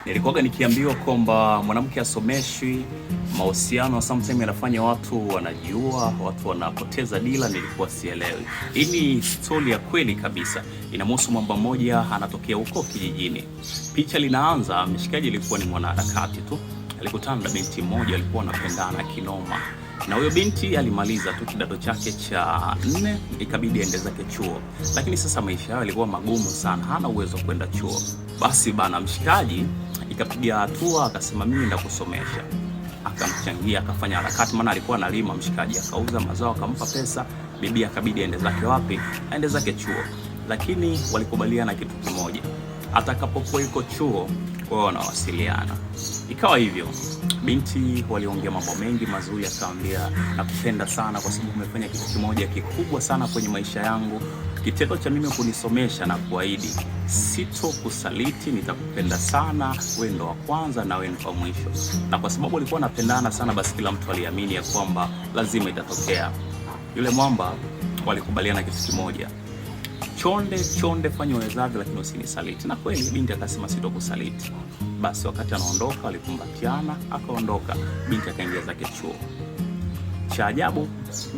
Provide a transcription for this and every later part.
Nilikuwaga nikiambiwa kwamba mwanamke asomeshwi, mahusiano sometimes yanafanya watu wanajiua, watu wanapoteza dila. Nilikuwa sielewi. Hii ni stori ya kweli kabisa, inamhusu mwamba mmoja anatokea huko kijijini. Picha linaanza, mshikaji alikuwa ni mwanaharakati tu, alikutana na binti mmoja, alikuwa anapendana kinoma na huyo binti. Alimaliza tu kidato chake cha nne, ikabidi aende zake chuo, lakini sasa maisha yao yalikuwa magumu sana, hana uwezo wa kwenda chuo. Basi bana, mshikaji ikapiga hatua, akasema mimi ndakusomesha, akamchangia, akafanya harakati, maana alikuwa analima mshikaji, akauza mazao, akampa pesa bibi, akabidi aende zake wapi? Aende zake chuo. Lakini walikubaliana kitu kimoja, atakapokuwa yuko chuo wao wanawasiliana. Ikawa hivyo, binti waliongea mambo mengi mazuri, akamwambia nakupenda sana kwa sababu umefanya kitu kimoja kikubwa sana kwenye maisha yangu, kitendo cha mimi kunisomesha na kuahidi sitokusaliti, nitakupenda sana, wewe ndo wa kwanza na wewe ndo wa mwisho. Na kwa sababu walikuwa wanapendana sana, basi kila mtu aliamini ya kwamba lazima itatokea. Yule mwamba walikubaliana kitu kimoja, chonde chonde, fanya uwezavyo, lakini usinisaliti. Na kweli binti akasema sitokusaliti. Basi wakati anaondoka walikumbatiana, akaondoka. Binti akaingia zake chuo. Cha ajabu,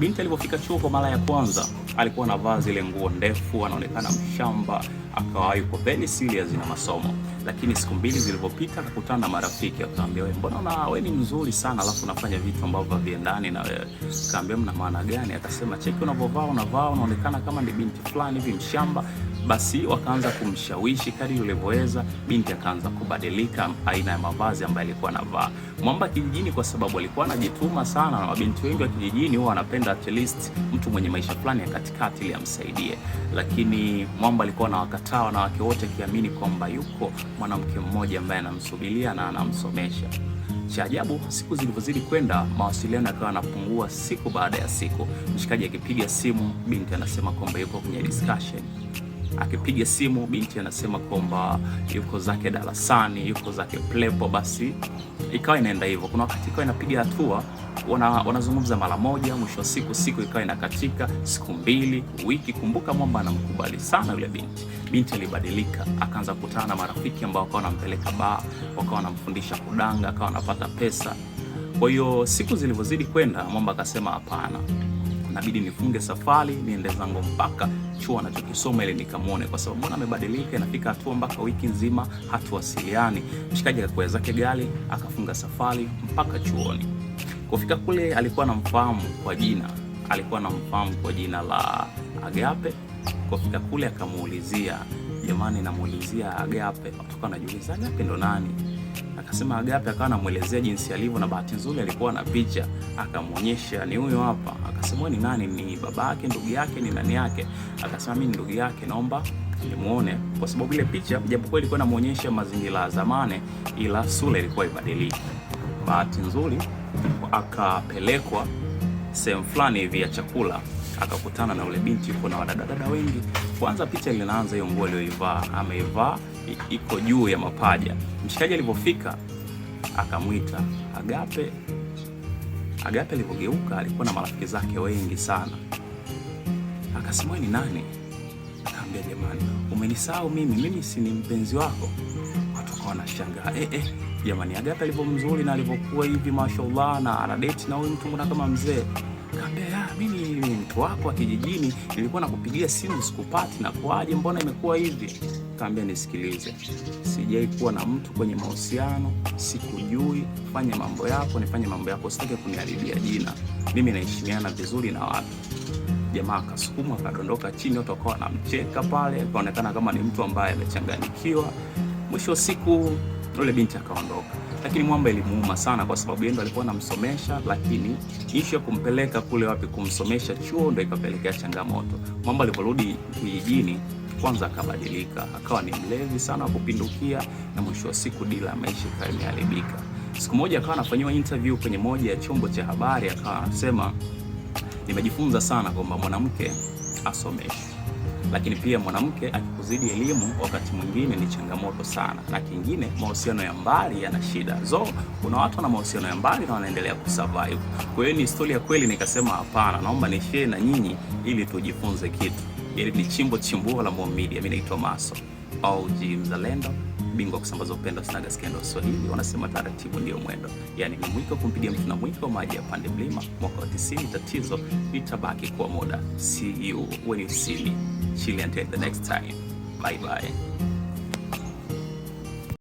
binti alipofika chuo kwa mara ya kwanza alikuwa anavaa zile nguo ndefu, anaonekana mshamba, akawa yuko very serious na masomo. Lakini siku mbili zilizopita akakutana na marafiki, akamwambia wewe, mbona una wewe ni mzuri sana alafu unafanya vitu ambavyo haviendani na wewe. Akamwambia mna maana gani? Akasema cheki unavyovaa, unavaa unaonekana kama ni binti fulani hivi mshamba. Basi wakaanza kumshawishi kadri ulivyoweza, binti akaanza kubadilika aina ya mavazi ambayo alikuwa anavaa. Mwamba kijijini, kwa sababu alikuwa anajituma sana, na mabinti wengi wa kijijini huwa wanapenda at least mtu mwenye maisha fulani ya katikati ili amsaidie, lakini Mwamba alikuwa anawakataa wanawake wote, akiamini kwamba yuko mwanamke mmoja ambaye anamsubiria na anamsomesha. Cha ajabu, siku zilivyozidi kwenda, mawasiliano yakawa yanapungua siku baada ya siku. Mshikaji akipiga simu, binti anasema kwamba yuko kwenye discussion. Akipiga simu, binti anasema kwamba yuko zake darasani, yuko zake plepo. Basi ikawa inaenda hivyo. Kuna wakati ikawa inapiga hatua, wanazungumza mara moja, mwisho wa siku siku ikawa inakatika, siku mbili, wiki. Kumbuka mwamba anamkubali sana yule binti. Binti alibadilika, akaanza kukutana na marafiki ambao wakawa wanampeleka baa, wakawa wanamfundisha kudanga, akawa anapata pesa. Kwa hiyo siku zilivyozidi kwenda, mwamba akasema hapana, inabidi nifunge safari niende zangu mpaka chuo anachokisoma ili nikamwone, kwa sababu mbona amebadilika. Inafika hatua mpaka wiki nzima hatuwasiliani. Mshikaji akakwea zake gari akafunga safari mpaka chuoni. Kufika kule alikuwa anamfahamu kwa jina, alikuwa anamfahamu kwa jina la Agape. Kufika kule akamuulizia, jamani, namuulizia Agape. Watu wanajiuliza Agape ndo nani? Akasema Agape, akawa anamuelezea jinsi alivyo, na bahati nzuri alikuwa na picha, akamwonyesha ni huyo hapa. Akasema ni nani? Ni babake, ndugu yake, ni nani yake? Akasema mimi ni ndugu yake, naomba nimuone, kwa sababu ile picha japokuwa ilikuwa inamuonyesha mazingira ya zamani, ila sura ilikuwa ibadilika. Bahati nzuri akapelekwa sehemu fulani hivi ya chakula, akakutana na ule binti yuko na wadadadada wengi. Kwanza picha linaanza, hiyo nguo aliyoivaa ameivaa iko juu ya mapaja. Mshikaji alipofika akamwita Agape. Agape alipogeuka alikuwa na marafiki zake wengi sana, akasema ni nani? Akaambia jamani, umenisahau mimi, mimi si ni mpenzi wako? Watu wakawa wanashangaa, jamani, Agape alivyo mzuri na alivyokuwa hivi mashallah, na ana date na huyu mtu mbona kama mzee. Kaambia mimi ni mtu wako wa kijijini, nilikuwa nakupigia simu sikupati, na kuaje, mbona imekuwa hivi? Kaambia nisikilize, sijai kuwa na mtu kwenye mahusiano, sikujui, fanya mambo yako, nifanye mambo yako, sitaki kuniharibia jina, mimi naheshimiana vizuri na watu. Jamaa akasukumwa akadondoka chini, watu wakawa wanamcheka pale, akaonekana kama ni mtu ambaye amechanganyikiwa. Mwisho wa siku yule binti akaondoka, lakini mwamba ilimuuma sana, kwa sababu yeye ndo alikuwa anamsomesha, lakini ishu ya kumpeleka kule wapi kumsomesha chuo ndo ikapelekea changamoto. Mwamba aliporudi kijijini, kwanza akabadilika, akawa ni mlevi sana wa kupindukia, na mwisho wa siku dila ya maisha ikawa imeharibika. Siku moja akawa anafanyiwa interview kwenye moja ya chombo cha habari, akawa anasema nimejifunza sana kwamba mwanamke asomeshwe, lakini pia mwanamke akikuzidi elimu wakati mwingine ni changamoto sana, na kingine mahusiano ya mbali yana shida. So kuna watu wana mahusiano ya mbali na wanaendelea kusurvive. Kwa hiyo ni story ya kweli, nikasema hapana, naomba ni share na nyinyi ili tujifunze kitu. Ili ni chimbo chimbuo la Mo Media. Mimi naitwa Maso OG Mzalendo. Bingwa kusambaza upendo, sinaga skendo. Swahili wanasema taratibu ndio mwendo, yaani ni mwiko kumpiga mtu na mwiko, maji ya pande mlima. Mwaka wa 90 tatizo litabaki kuwa muda. See you when you see me. Chill until the next time. Bye bye.